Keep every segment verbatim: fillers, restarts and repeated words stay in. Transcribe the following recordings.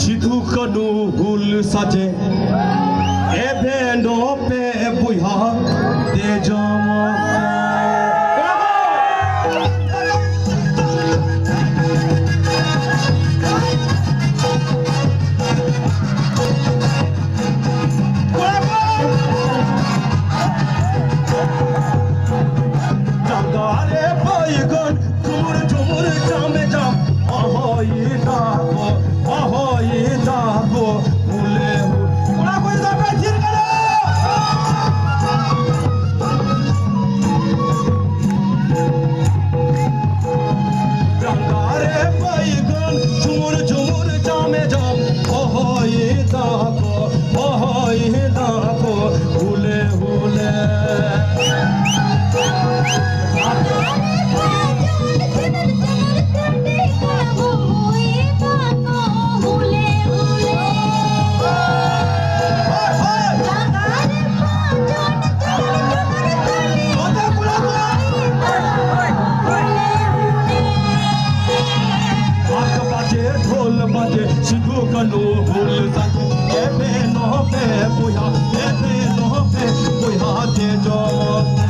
ᱥᱤᱫᱷᱩ ᱠᱟᱹᱱᱦᱩ ᱦᱩᱞ ᱥᱟᱡᱮ ᱮᱵᱷᱮᱱᱚᱜ ᱯᱮ ᱵᱚᱭᱦᱟ ᱫᱮᱡᱚᱢ ᱯᱮ᱾ ᱡᱟᱸᱜᱟ ᱨᱮ ᱵᱟᱹᱭᱜᱟᱹᱱ ᱡᱷᱩᱢᱩᱨ ᱡᱷᱩᱢᱩᱨ ᱡᱟᱢᱮ ᱡᱟᱢ, ᱦᱚᱦᱚᱭ ᱫᱟᱠᱚ, ᱦᱚᱦᱚᱭ ᱫᱟᱠᱚ, ᱦᱩᱞᱮ ᱦᱩᱞ᱾ ᱠᱚᱲᱟ ᱠᱚ ᱫᱚ ᱯᱮ ᱛᱷᱤᱨ ᱠᱟᱱᱟ? ᱡᱟᱸᱜᱟ ᱨᱮ ᱵᱟᱹᱭᱜᱟᱹᱱ ᱡᱷᱩᱢᱩᱨ ᱡᱷᱩᱢᱩᱨ ᱡᱟᱢᱮ ᱡᱟᱢ, ᱦᱚᱦᱚᱭ ᱫᱟᱠᱚ, ᱦᱚᱦᱚᱭ ᱫᱟᱠᱚ, ᱦᱩᱞᱮ ᱦᱩᱞᱮ᱾ ᱰᱷᱟᱠ ᱵᱟᱡᱮ, ᱰᱷᱳᱞ ᱵᱟᱡᱮ, ᱥᱤᱫᱷᱩ ᱠᱟᱹᱱᱦᱩ ᱦᱩᱞ ᱥᱟᱹᱭ᱾ ᱮᱵᱷᱮᱱᱚᱜ ᱯᱮ ᱵᱚᱭᱦᱟ, ᱮᱵᱷᱮᱱᱚᱜ ᱯᱮ ᱵᱚᱭᱦᱟ, ᱫᱮᱡᱚᱜ ᱯᱮ᱾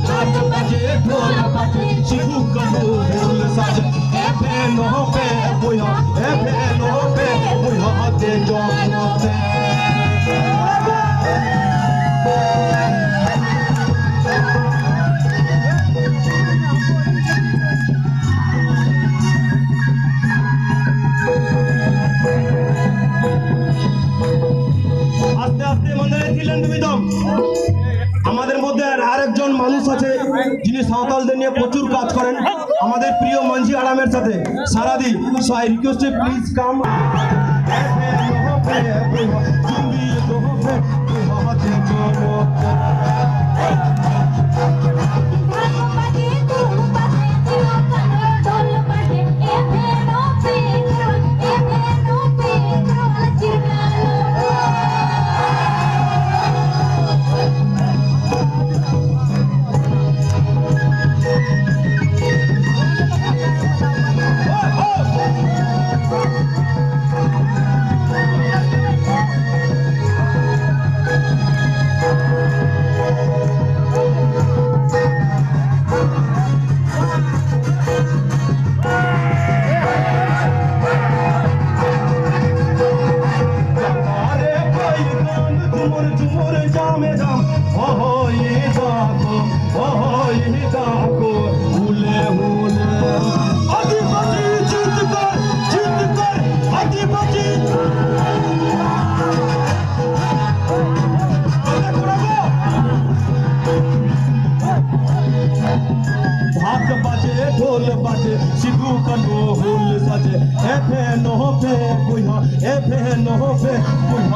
ᱰᱷᱟᱠ ᱵᱟᱡᱮ, ᱰᱷᱳᱞ ᱵᱟᱡᱮ, ᱥᱤᱫᱷᱩ ᱠᱟᱹᱱᱦᱩ ᱦᱩᱞ ᱥᱟᱹᱭ᱾ ᱮᱵᱷᱮᱱᱚᱜ ᱯᱮ ᱵᱚᱭᱦᱟ, ᱮᱵᱷᱮᱱᱚᱜ ᱯᱮ ᱵᱚᱭᱦᱟ, ᱫᱮᱡᱚᱜ ᱯᱮ᱾ আস্তে আস্তে মনে হয় ছিলেন তুমি দম। আমাদের মধ্যে আর আরেকজন মানুষ আছে, যিনি সাঁওতালদের নিয়ে প্রচুর কাজ করেন, আমাদের প্রিয় মাঝি আরামের সাথে সারাদি। So I request you, please come. ᱮᱵᱷᱮᱱᱚᱜ ᱯᱮ ᱵᱚᱭᱦᱟ, ᱮᱵᱷᱮᱱᱚᱜ ᱯᱮ ᱵᱚᱭᱦᱟ᱾